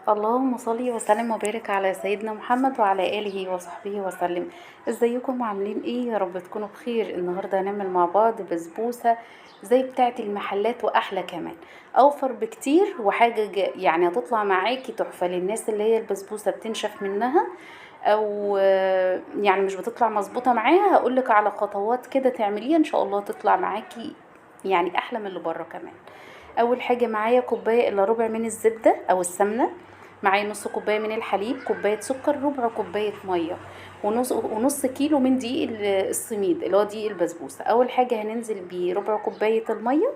اللهم صل وسلم وبارك على سيدنا محمد وعلى آله وصحبه وسلم. ازيكم عاملين ايه؟ يا رب تكونوا بخير. النهارده هنعمل مع بعض بسبوسه زي بتاعه المحلات واحلى كمان، اوفر بكتير، وحاجه يعني هتطلع معاكي تحفة. للناس اللي هي البسبوسه بتنشف منها او يعني مش بتطلع مظبوطة معاها، هقولك على خطوات كده تعمليها ان شاء الله تطلع معاكي يعني احلى من اللي بره كمان. اول حاجة معايا كوباية الا ربع من الزبدة او السمنة، معايا نص كوباية من الحليب، كوباية سكر، ربع كوباية مية، ونص كيلو من دقيق السميد اللي هو دقيق البسبوسه. اول حاجة هننزل بربع كوباية المية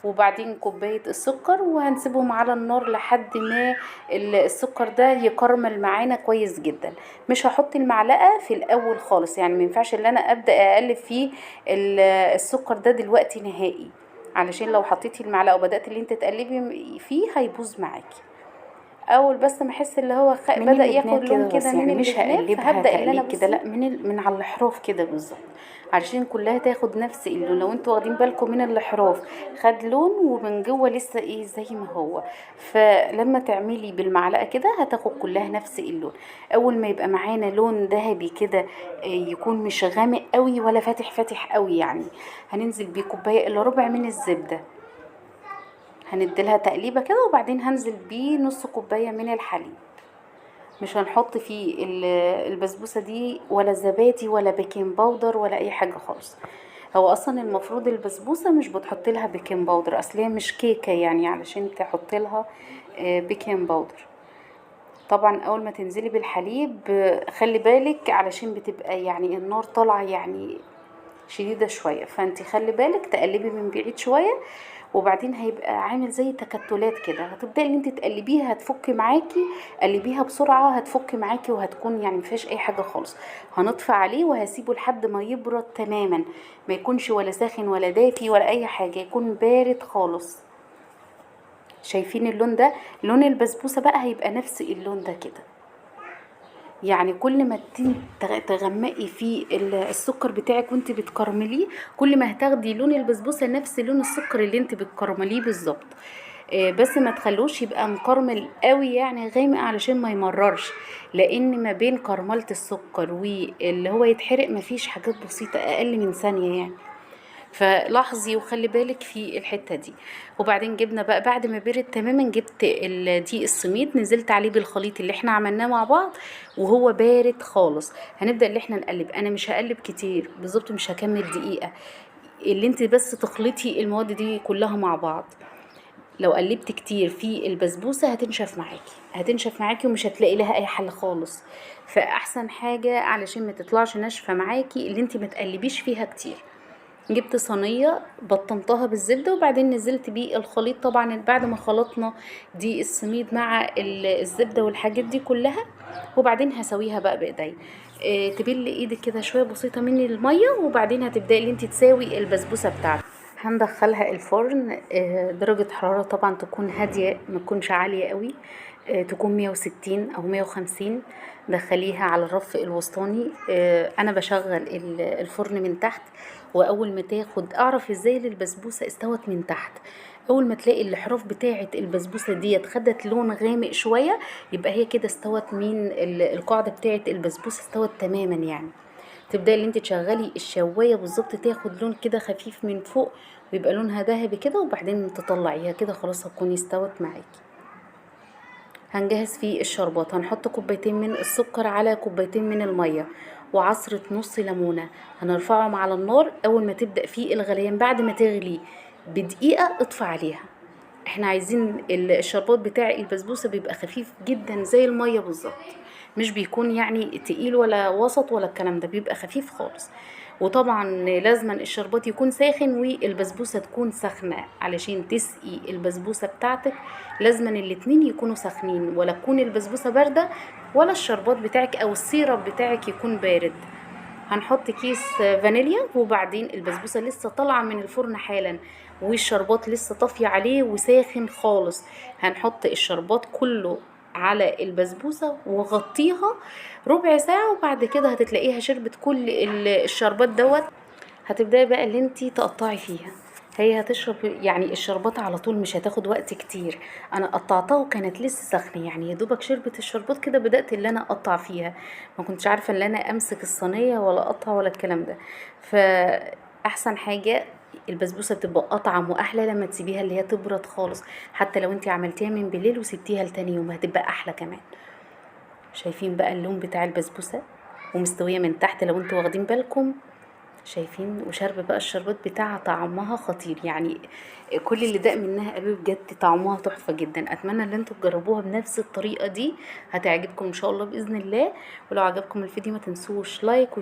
وبعدين كوباية السكر، وهنسيبهم على النار لحد ما السكر ده يكرمل معانا كويس جدا. مش هحط المعلقة في الاول خالص، يعني ما ينفعش ان انا ابدا اقلب فيه السكر ده دلوقتي نهائي، علشان لو حطيتي المعلقة وبدات اللي انت تقلبي فيه هيبوظ معاكي. اول بس ما احس اللي هو من بدا الجناب ياخد كده لون بس، كده من يعني مش الجناب، هقلبها فهبدا اللي انا تقليب كده، بصي لا من على الحروف كده بالظبط، علشان كلها تاخد نفس اللون. لو انتوا واخدين بالكم من الحروف خد لون ومن جوه لسه ايه زي ما هو، فلما تعملي بالمعلقه كده هتاخد كلها نفس اللون. اول ما يبقى معانا لون ذهبي كده، يكون مش غامق قوي ولا فاتح فاتح قوي، يعني هننزل بكوبايه الا ربع من الزبدة، هنديلها تقليبه كده، وبعدين هنزل بيه نص كوباية من الحليب. مش هنحط فيه البسبوسه دي ولا زبادي ولا baking powder ولا اي حاجة خالص. هو اصلا المفروض البسبوسه مش بتحط لها baking powder، اصل هي مش كيكة يعني علشان تحط لها baking powder. طبعا اول ما تنزلي بالحليب، خلي بالك علشان بتبقى يعني النار طالعه يعني شديدة شوية، فانت خلي بالك تقلبي من بعيد شوية، وبعدين هيبقى عامل زي تكتلات كده، هتبداي ان انت تقلبيها هتفك معاكي، قلبيها بسرعة هتفك معاكي وهتكون يعني مفيهاش اي حاجة خالص. هنطفي عليه وهسيبه لحد ما يبرد تماما، ما يكونش ولا ساخن ولا دافي ولا اي حاجة، يكون بارد خالص. شايفين اللون ده؟ لون البسبوسه بقى هيبقى نفس اللون ده كده، يعني كل ما تغمقي في السكر بتاعك وانت بتكرمليه، كل ما هتاخدي لون البسبوسه نفس لون السكر اللي انت بتكرمليه بالظبط. بس ما تخلوش يبقى مكرمل قوي يعني غامق علشان ما يمررش، لان ما بين كرمله السكر واللي هو يتحرق مفيش حاجات بسيطة اقل من ثانية يعني، فلاحظي وخلي بالك في الحتة دي. وبعدين جبنا بقى بعد ما برد تماما، جبت دقيق السميد نزلت عليه بالخليط اللي احنا عملناه مع بعض وهو بارد خالص. هنبدا اللي احنا نقلب، انا مش هقلب كتير بالظبط، مش هكمل دقيقة، اللي انت بس تخلطي المواد دي كلها مع بعض. لو قلبت كتير في البسبوسه هتنشف معاكي، هتنشف معاكي ومش هتلاقي لها اي حل خالص. فاحسن حاجة علشان ما تطلعش ناشفة معاكي اللي انت ما تقلبيش فيها كتير. جبت صينية بطنتها بالزبده وبعدين نزلت بيه الخليط، طبعا بعد ما خلطنا دي السميد مع الزبدة والحاجات دي كلها، وبعدين هسويها بقى بايديا. تبل ايدك كده شوية بسيطة من المية، وبعدين هتبداي ان انت تساوي البسبوسه بتاعتك. هندخلها الفرن، درجه حرارة طبعا تكون هادية، ما تكونش عالية قوي، تكون 160 او 150. دخليها على الرف الوسطاني. انا بشغل الفرن من تحت، واول ما تاخد اعرف ازاي البسبوسه استوت من تحت. اول ما تلاقي الحروف بتاعه البسبوسه ديت خدت لون غامق شوية، يبقى هي كده استوت من القاعدة بتاعه البسبوسه استوت تماما. يعني تبداي ان انت تشغلي الشوايه بالظبط، تاخد لون كده خفيف من فوق ويبقى لونها ذهبي كده، وبعدين تطلعيها كده خلاص هتكون استوت معاكي. هنجهز فيه الشربات، هنحط كوبايتين من السكر على كوبايتين من المية وعصرة نص ليمونة، هنرفعهم على النار. اول ما تبدأ فيه الغليان بعد ما تغلي بدقيقة اطفي عليها. احنا عايزين الشربات بتاع البسبوسة بيبقى خفيف جدا زي المية بالظبط، مش بيكون يعني تقيل ولا وسط ولا الكلام ده، بيبقى خفيف خالص. وطبعا لازما الشربات يكون ساخن والبسبوسة تكون ساخنة علشان تسقي البسبوسة بتاعتك، لازما الاتنين يكونوا ساخنين، ولا تكون البسبوسة باردة ولا الشربات بتاعك او السيرب بتاعك يكون بارد. هنحط كيس فانيليا، وبعدين البسبوسة لسه طالعة من الفرن حالا والشربات لسه طافية عليه وساخن خالص، هنحط الشربات كله على البسبوسة وغطيها ربع ساعة، وبعد كده هتتلاقيها شربت كل الشربات دوت. هتبداي بقى اللي انتي تقطعي فيها. هي هتشرب يعني الشربات على طول، مش هتاخد وقت كتير. انا قطعتها وكانت لسه سخنة، يعني يا دوبك شربت الشربات كده بدات اللي انا اقطع فيها، ما كنتش عارفه ان انا امسك الصينية ولا اقطع ولا الكلام ده. فاحسن حاجة البسبوسه بتبقى اطعم واحلى لما تسيبيها اللي هي تبرد خالص، حتى لو انت عملتيها من بالليل وسبتيها لتاني يوم هتبقى احلى كمان. شايفين بقى اللون بتاع البسبوسه ومستويه من تحت لو انتوا واخدين بالكم، شايفين؟ وشرب بقى الشربات بتاعها طعمها خطير، يعني كل اللي داق منها قالوا بجد طعمها تحفة جدا. اتمنى ان انتوا تجربوها بنفس الطريقة دي، هتعجبكم ان شاء الله باذن الله. ولو عجبكم الفيديو ما تنسوش like و share.